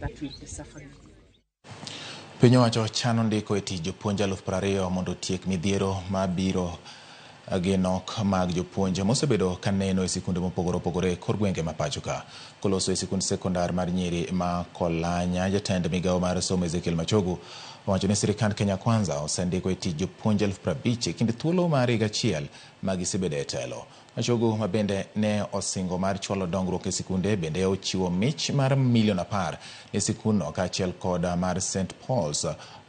That will be suffering. Piny owacho chano ndiko e tich jopuonj 20,000 mondo otiek midhiero mabiro gi nok mag jopuonj mosebedo kaneno e sikunde mopogore opogore e kor gwenge ma pacho ka. Koloso e sikund sekondar mar nyiri ma Kolanya, jatend migawo mar somo Ezekiel Machogu owacho ni sirikand Kenya Kwanza osendiko e tich jopuonj 50,000 e kind thuolo mar higa achiel ma gisebedo e telo. Machogu ma bende ne osingo mar chwalo dongruok e sikunde bende ochiwo mich mar milion 10 ne sikundno kaachiel kod mar St Paul's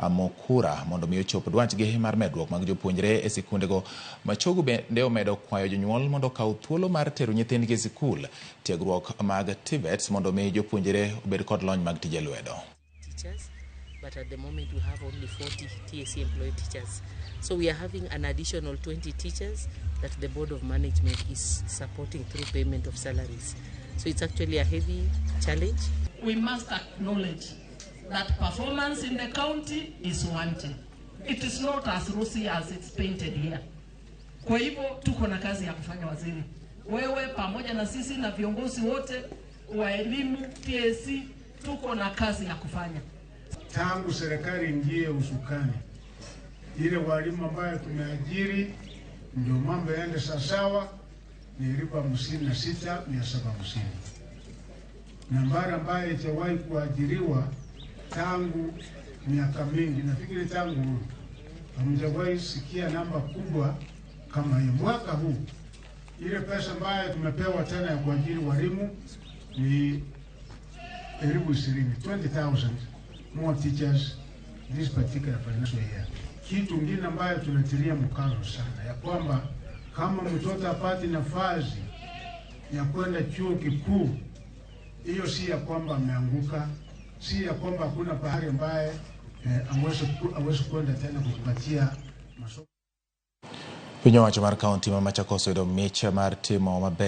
Mukura mondo mi ochop dwachgi mar medruok mag jopuonjre e sikundego. Machogu bende omedo kwayo jonyuol mondo okaw thuolo mar tero nyithindgi e sikul tiegruok mag TVETs mondo mi jopuonjre obed kod lony mag tije lwedo. Teachers, but at the moment we have only 40 TSC employed teachers. So we are having an additional 20 teachers that the Board of Management is supporting through payment of salaries. So it's actually a heavy challenge. We must acknowledge that performance in the county is wanting. It is not as rosy as it's painted here. Kwa hivyo tuko na kazi ya kufanya, waziri. Wewe pamoja na sisi na viongozi wote wa elimu TSC tuko na kazi ya kufanya. Tangu serikali ingie usukani, ile walimu ambayo tumeajiri ndio mambo yaende sawasawa ni 56,750, nambari ambayo haijawahi kuajiriwa tangu miaka mingi. Nafikiri tangu hamjawahi sikia namba kubwa kama hiyo. Mwaka huu ile pesa ambayo tumepewa tena ya kuajiri walimu ni 20,000, 20,000 more teachers this particular financial year. Kitu kingine ambayo tunatilia mkazo sana ya kwamba kama mtoto apati nafasi ya kwenda chuo kikuu, hiyo si ya kwamba ameanguka, si ya kwamba hakuna pahali ambaye aweze kwenda tena kujipatia masomo. Piny owacho mar kaunti ma Machakos oyudo mich mar timo maber.